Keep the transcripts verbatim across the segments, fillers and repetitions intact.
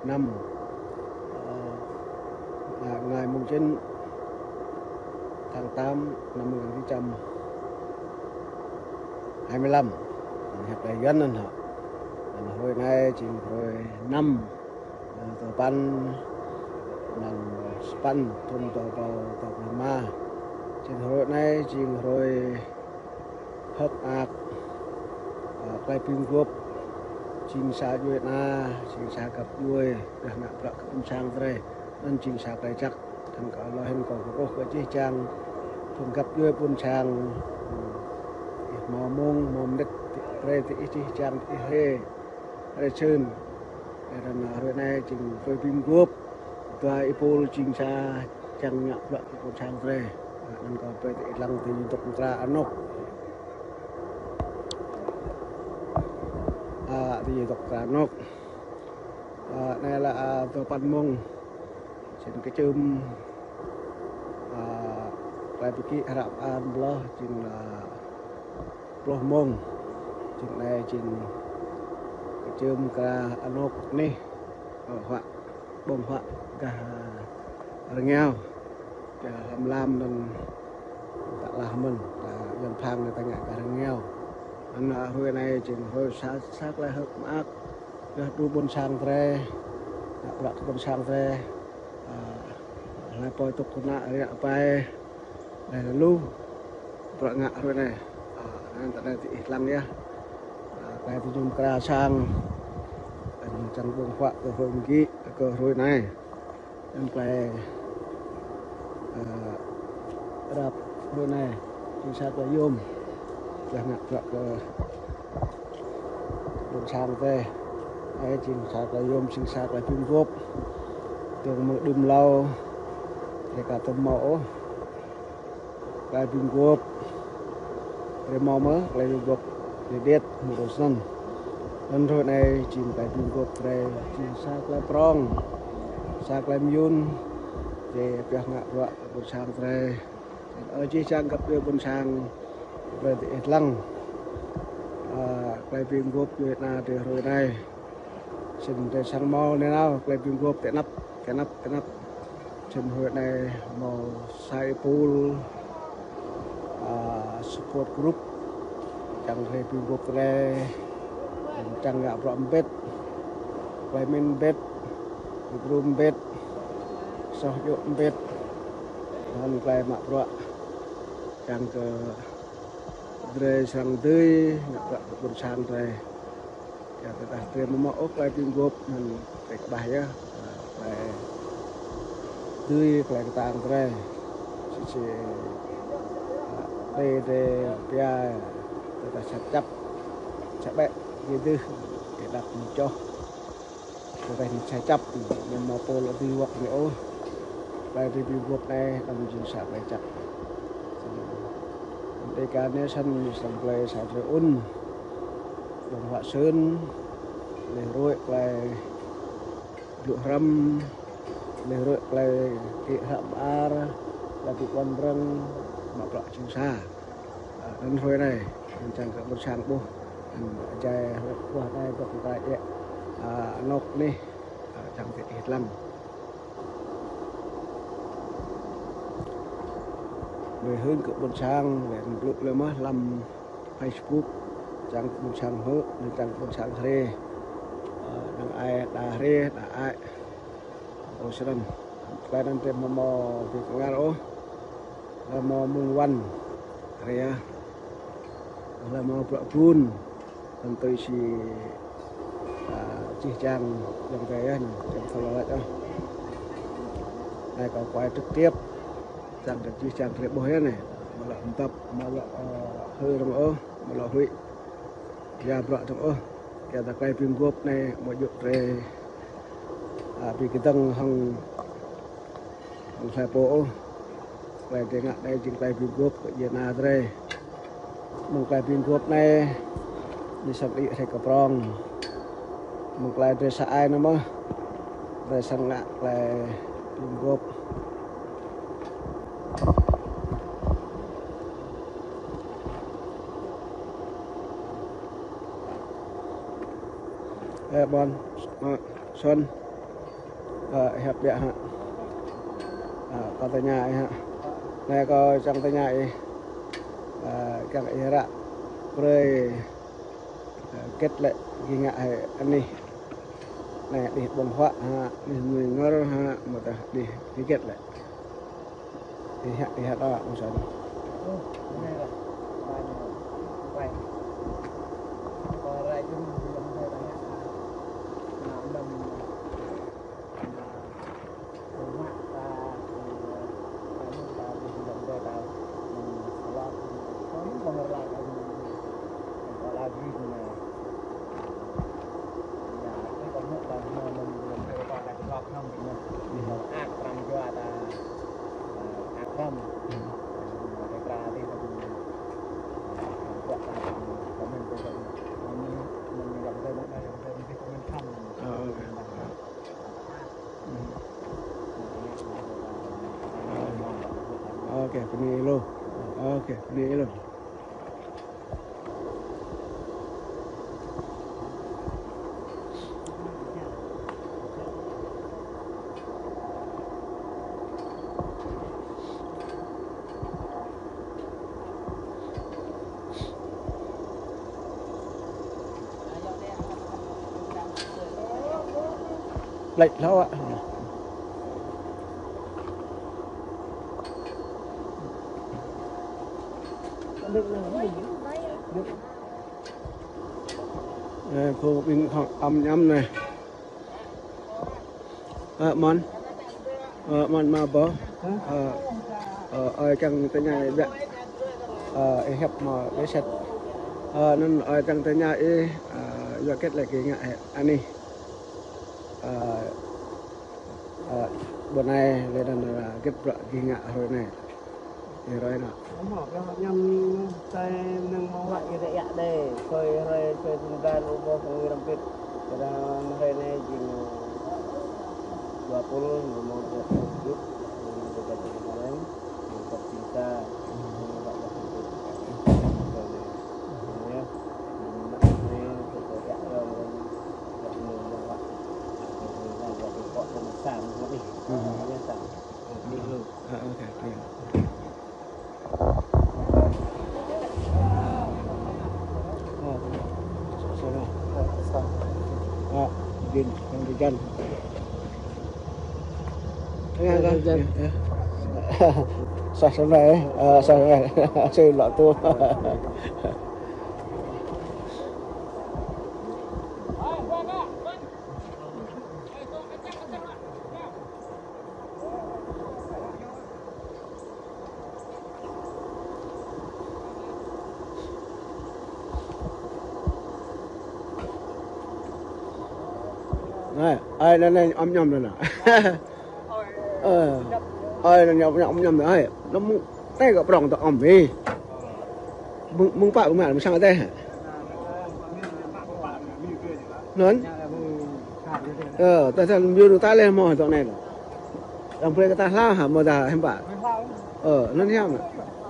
năm, ờ, là ngày mùng chín tháng tám năm một nghìn chín trăm hai mươi lăm. Hơ̆k tơlơi Yuan anŭn hă. Anŭn hrơi anai jing hrơi năm, ờ, tơpăn, năm sapăn, thun dua rơbâo dua pluh rơma. Jing hrơi anai jing hrơi hơ̆k mơak, ơ, tơlơi bi mguôp, jing sa djuai ana, jing sa găp djuai, dah ngă bruă kơ ƀôn sang drơi, anŭn jing sa tơlơi čăk. Tơdang kâo lŏ hĭn kâo kơkuh kơ jih jang phung găp djuai ƀôn sang, ih hmâo mông, hmâo mơnit, brơi kơ ih jih jang ih hrơi, hrơi sĭn. Tơdang hrơi anai jing hrơi bi mguôp, dua ih pul jing sa čang ngă bruă kơ ƀôn sang drơi. Anŭn kâo brơi kơ ih lăng tui dŏ mơkra anŏk. Ơ, tui dŏ mơkra anŏk. Ơ, anai lĕ, ơ, dua păn mông. Jing kơčưm, ơ, tơlơi pơgĭ hră mơar mơbloh jing lĕ pluh mông. Jing anai jing kơčưm mơkra anŏk anih, ơ, huă, ƀơ̆ng huă gah, ơ, rơngiao. Pioh hlăm lam anŭn ta lah mơ̆n, ta Yuan phang anai ta ngă gah rơngiao. Anŭn hrơi anai jing hrơi sa, sa tơlơi hơ̆k mơak, dah đu ƀôn sang drơi, ngă bruă kơ ƀôn sang drơi. Ơ, hlơi pô tŭk kơnă ră ƀai, hlơi lu bruă ngă hrơi anai. Ơ, anŭn ta anai tui ih lăng yơh. Ơ, tơlơi tui ñu mơkra sang, anŭn čang ƀơ̆ng huă kơ hrơi mơgih, kơ hrơi anai. Anŭn tơlơi, ơ, rap hrơi anai, jing sa tơlơi yôm, dah ngă bruă kơ ƀôn sang drơi. Ơ, jing sa tơlơi yôm, jing sa tơlơi bi mguôp. Tơdang mơ̆ng đưm hlâo, drơi ka tŭ hmâo ôh tơlơi bi mguôp. Drơi hmâo mơ̆ tơlơi bi mguôp, drơi điêt mơ̆ rơ̆ snăn. Anŭn hrơi anai jing tơlơi bi mguôp drơi, jing sa tơlơi prŏng, sa tơlơi mơyŭn, drơi pioh ngă bruă kơ ƀôn sang drơi. Ơ, jih jang găp djuai ƀôn sang, brơi kơ ih lăng, ơ, tơlơi bi mguôp djuai ana drơi hrơi anai. Sĭn drơi sang hmâo nanao tơlơi bi mguôp tơ anăp, tơ anăp, tơ anăp. Sĭn hrơi anai hmâo sa ih pul, ơ, support group, čang tơlơi bi mguôp tơlơi, čang ngă bruă mbĭt, tơlơi mĭn mbĭt, tơlơi gru mbĭt, soh djơ̆ mbĭt, anŭn tơlơi mă bruă, čang kơ drơi srăng dưi ngă bruă kơ ƀôn sang drơi. Yua tơdah drơi mơ̆ hmâo ôh tơlơi bi mguôp anŭn drơi kơƀah yơh, ơ, tơlơi dưi tơlơi kơtang drơi. Sĭt sĭt, ơ, tơlơi drơi pia tơdah sa čăp, sa ƀĕ, djai dưh, djai đăp ñu čoh. Tơdah ñu sa čăp, ñu hmâo pô lŏ dưi wăk ñu ôh. Tơlơi drơi bi mguôp anai, anŭn jing sa tơlơi čăk. Anŭn Dega Nation ñu srăng brơi sa tơlơi ŭn. Ƀơ̆ng huă sĭn, leh rơ̆k tơlơi blŭ hrăm, leh rơ̆k tơlơi kĭ hră mơar, tơlơi bi ƀuăn rơ̆ng, mă bruă jing sa. Ơ, anŭn hrơi anai, anŭn čang kơ ƀôn sang ƀuh, anŭn jai hlăk ƀuh anai dŏ mơkra iĕ, ơ, anŏk anih, ơ, čang tơ ih lăng. Mơi hưn kơ ƀôn sang, lĕ blŭ lĕ mơ̆ hlăm Facebook, čang kơ ƀôn sang hmư̆, anŭn čang kơ ƀôn sang hrơi. Ơ, năng ai đa hrơi, đa ai. Ơ, sĭt anŭn. Tơlơi anŭn drơi hmâo hmâo bi kơngal ôh. Hlơi hmâo mơ̆ng wăn, hrơi ah. Hlơi hmâo bruă ƀun, anŭn tui si, ơ, jih jang ayŏng adơi ah, anŭn, čang thâo laĭ ah. Anai kâo quay trực tiếp, čang kơ jih jang drơi ƀuh yơh anai. Mơ̆ lŏ mơdăp, mơ̆ lŏ, ơ, hơ dơ̆ng ôh, mơ̆ lŏ huĭ. Yua bruă dơ̆ng ôh, yua dah tơlơi bi mguôp anai hmâo djơ̆ drơi, ơ, bi kơdơ̆ng hăng, hăng hlơi pô ôh. Tơlơi drơi ngă anai jing tơlơi bi mguôp kơ djuai ana drơi. Mơ̆ng tơlơi bi mguôp anai, ñu srăng đĭ hrơi kơ prŏng. Mơ̆ng tơlơi drơi sa ai anŭn mơ̆, drơi srăng ngă tơlơi bi mguôp. Ơ, ƀôn, ơ, Xuân. Ơ, hiăp biă hă. Ơ, kâo tơña ih hă. Anai kâo čang tơña ih. Ơ, kiăng ih ră brơi, ơ, hơget lĕ gih ngă hĭ anih. Anai đih ƀơ̆ng huă hă, đih mơnuih ngor hă, mơ̆ tah đih hơget lĕ. Ih hă, ih hă đa mơ̆ng săn. Ơ, ơ. Ơ, ơ. Ơ, kơ bơni lu. Ơ, kơ bơni lu. Plĕč hlâo ă. Anai, phung ƀing khŏm ăm añăm anai. Ơ, mơ̆n. Ơ, mơ̆n mă bơ. Ơ, ơ, ơi kiăng tơña ih biă. Ơ, ih hiăp mơ̆ đe sĕt. Ơ, anŭn ơi kiăng tơña ih, ơ, yua hơget lĕ gih ngă hĭ anih. Ơ, ơ, ƀơi anai lĕ anŭn, ơ, hơget bruă gih ngă hrơi anai. Ih rai nă. Mơ̆, ƀiă añăm tơl mơnơ̆ng mơ̆ng wă ih rĕ yă đê. Sui hrơi, sui pơmơdan rơbôh kơ ih răm pit. Kơ đa hrơi anai jing dua puluh, mơ̆ mơ̆ dua puluh jut, mơ̆ dua puluh kemarin, mơ̆ kơ pisa, mơ̆ wă dua puluh jut. Sui anai. Anai, mơ̆ anai, sui sui yă rơm rơm, yă mơ̆ng mơ̆ng wă. Anai, dua puluh kok, mơ̆ng sang, mơ̆ ih. Anai, sang. Ơ, ơ, kơ, kơ. Ơ, ơ, ơ. Ơ, din, yang di jan. Ơ, ơ, ơ. Sa sampai, ơ, sa sampai. Sa lŏ tu. Anai, ơi anai, anai, ăm añăm anai nă. Ơ, ơi anai, añăm, añăm, añăm anai, ơi. Anŭn mơ̆ng tơl kơ prŏng tơ ăm ih. Mơ̆ng, mơ̆ng pă mơ̆ng mă, mơ̆ng sang tơl. Anŭn. Ơ, tơl tơl mơyun ta leh mơ̆ tŏ anai. Yang brơi kơ ta hlâo hă mơ̆ ta hiư̆m pă. Ơ, anŭn hiam.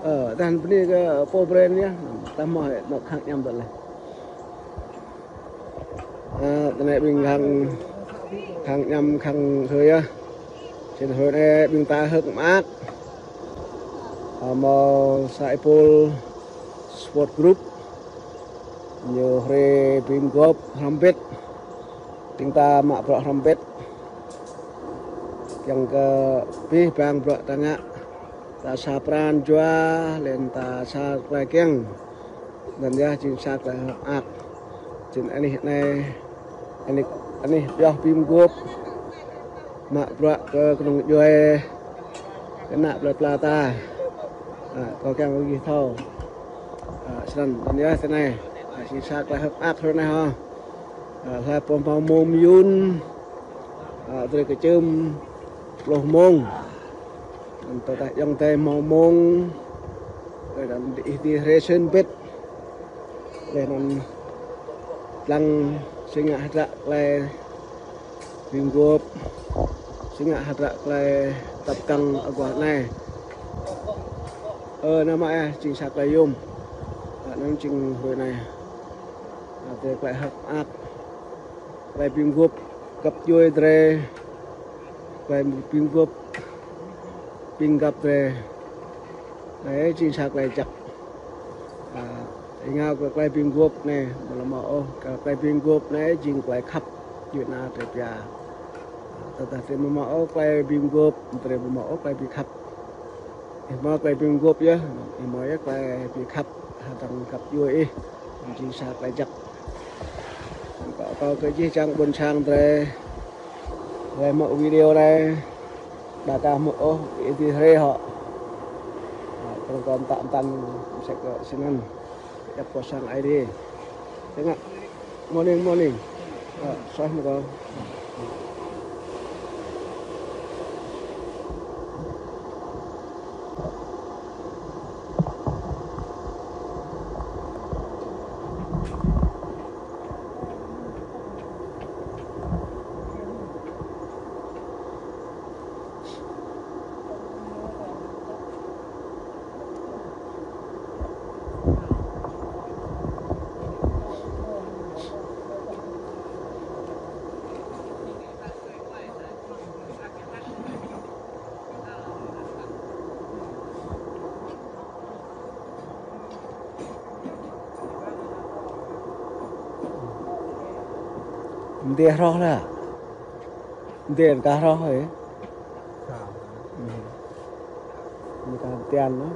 Ơ, tơl bơni kơ pô brơi anai. Ta mơ̆ hĭ anŏ khăng añăm tŏ leh. Ơ, tơ anai ƀing khăng, khăng añăm khăng hrơi yơh. Čơdơ̆ng hrơi anai ƀing ta hơ̆k mơak. Ơ, mơ̆ sa ih pul support group. Ñu hrơi ƀing gŏp hrŏm hơbĭt. Ƀing ta mă bruă hrŏm hơbĭt. Kiăng kơ abih bang bruă ta ngă. Ta sa pran jua, laih anŭn ta sa tơlơi kiăng. Anŭn yơh jing sa tơlơi hơ̆k mơak. Jing anih anai, anih, anih pioh ƀing gŏp. Mă bruă kơ kơnung djuai. Kơ ană plơi pla ta. Ơ, kâo kiăng kơ gih thâo. Ơ, snăn, anŭn yơh tơ anai. Ơ, jing sa tơlơi hơ̆k mơak hrơi anai hŏ. Ơ, hlơi pô hmâo mông mơyun, ơ, drơi kơčưm pluh mông. Anŭn tơdah ayŏng adơi hmâo mông, ơ, anŭn ih dưi hrĕ sĭn bĭt. Laih anŭn lăng si ngă hơdră tơlơi ƀing gŏp, si ngă hơdră tơlơi tăp kăng aguah anai. Ơ, anai mă yơh, jing sa tơlơi yôm. Ơ, anŭn jing hrơi anai. Ơ, tơlơi hơ̆k mơak. Tơlơi ƀing gŏp găp djuai drơi. Klei ƀing gŏp, ƀing găp drei. Anai jing sa klei jăk. A, ih ngă kơ klei ƀing gŏp anai, mă lơ̆m ôh, kơ klei ƀing gŏp anai jing klei khăp, djuai ania drei pia. A, tơdah drei mă ôh klei ƀing gŏp, drei mă ôh klei ƀing khăp. Ih mă klei ƀing gŏp yơh, ih mă yơh klei ƀing khăp, hơdăng găp djuai ih, jing sa klei jăk. Kâo, kâo kơ jih jang ƀôn sang drei, drei mă video anai, đa kah mă ôh, ih dih hrê hŏ. Kâo kơ mtă mtăn, msĕ kơ snăn. Djăp kơ sang Aê Diê. Tengok. Morning, morning. Ơ, soh mơ̆ kâo. Mdê hroh lah. Mdê kah hroh ê. Mdê kah tian lah.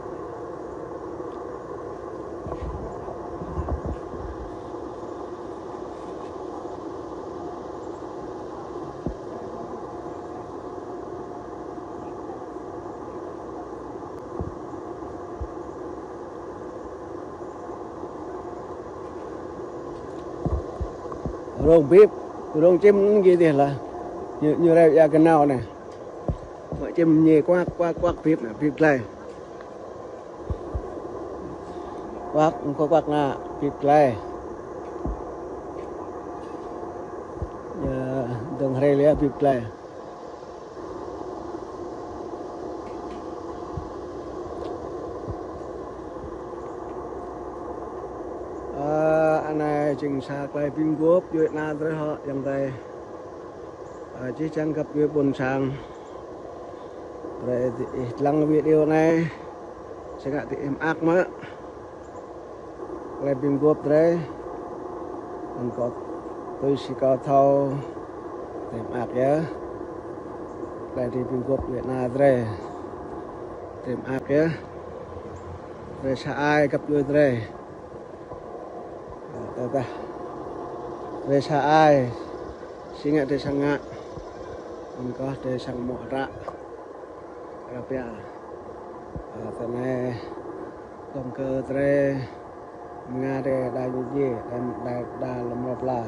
Rông bip, rông čim anŭn gih dih lah. Ñu, ñu rai ia kơnao anai. Mă čim ñu kuak, kuak, kuak bip anai, bip glai. Kuak, kuak, kuak anai, bip glai. Ñu dơ̆ng hrơi lĕ bip glai. Ơ, anai jing sa klei ƀing gŏp djuai ania drei hŏ, ayŏng adơi. Ơ, jih jang găp djuai ƀôn sang. Brơi diih lăng video anai. Sĭt ngă diih mơak mă. Klei ƀing gŏp drei. Anŭn kâo tui si kâo thâo. Drei mơak yơh. Klei ƀing gŏp djuai ania drei. Drei mơak yơh. Drei sa ai găp djuai drei. Tơdah drei sa ai. Sĭt ngă drei sang ngă. Anŭn kâo drei sang mơ̆ hră. Ră pia. Ơ, tơ anai, tŏng kơ drei, mơnga drei đa ñu djai, đa, đa, đa lŏm rŏp la,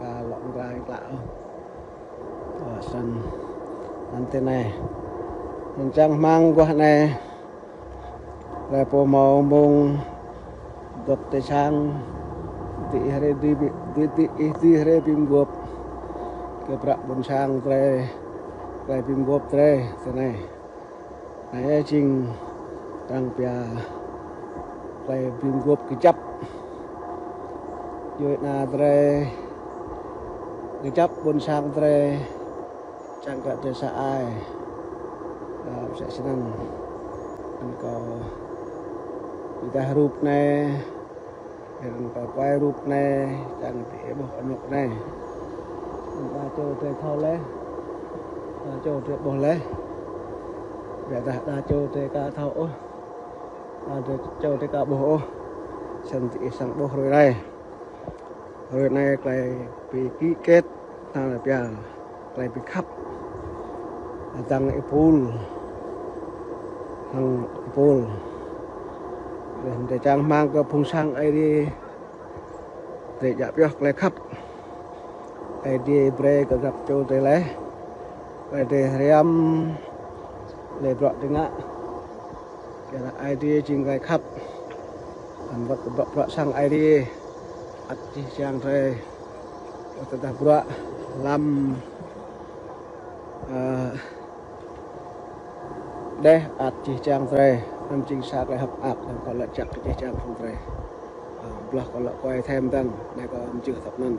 đa lŏm glai glă ôh. Ơ, snăn, anŭn tơ anai. Anŭn čang hmang guah anai. Drei pô hmâo mông dŏ tơ sang, diih rai, diih, diih, diih rai ƀing gŏp. Kơ bruă ƀôn sang drei, klei ƀing gŏp drei, tơ anai. Anai jing arăng pia klei ƀing gŏp kơjăp. Djuai ania drei, kơjăp ƀôn sang drei. Čang kơ drei sa ai. Ơ, msĕ snăn. Anŭn kâo pơdah rup anai. Anŭn kâo kuai rup anai. Čang diih ƀuh anŭn anai. Đa čô drei thâo laih. Đa čô drei ƀuh laih. Biă dah đa čô drei ka thâo ôh. Đa čô drei ka ƀuh ôh. Snăn diih srăng ƀuh hrơi anai. Hrơi anai klei bi ký kết, ta laĭ pia, klei bi khăp. Hơdăng êpul. Hăng êpul. Leh anŭn drei čang hmang kơ phung sang Aê Diê. Drei djă pioh klei khăp. Aê Diê brơi kơ găp čô drei laih. Klei drei hriăm. Leh bruă drei ngă. Kơ Aê Diê jing klei khăp. Anŭn wơ̆t kơ bruă, bruă sang Aê Diê. Ăt jih jang drei. Wơ̆t tơdah bruă lăm, ơ, đeh ăt jih jang drei. Anŭn jing sa klei hơ̆k mơak, anŭn kâo laĭ jăk kơ jih jang phung drei. Ơ, blah kâo lŏ kuai thêm dơ̆ng, anai kâo mjưh tăp anŭn.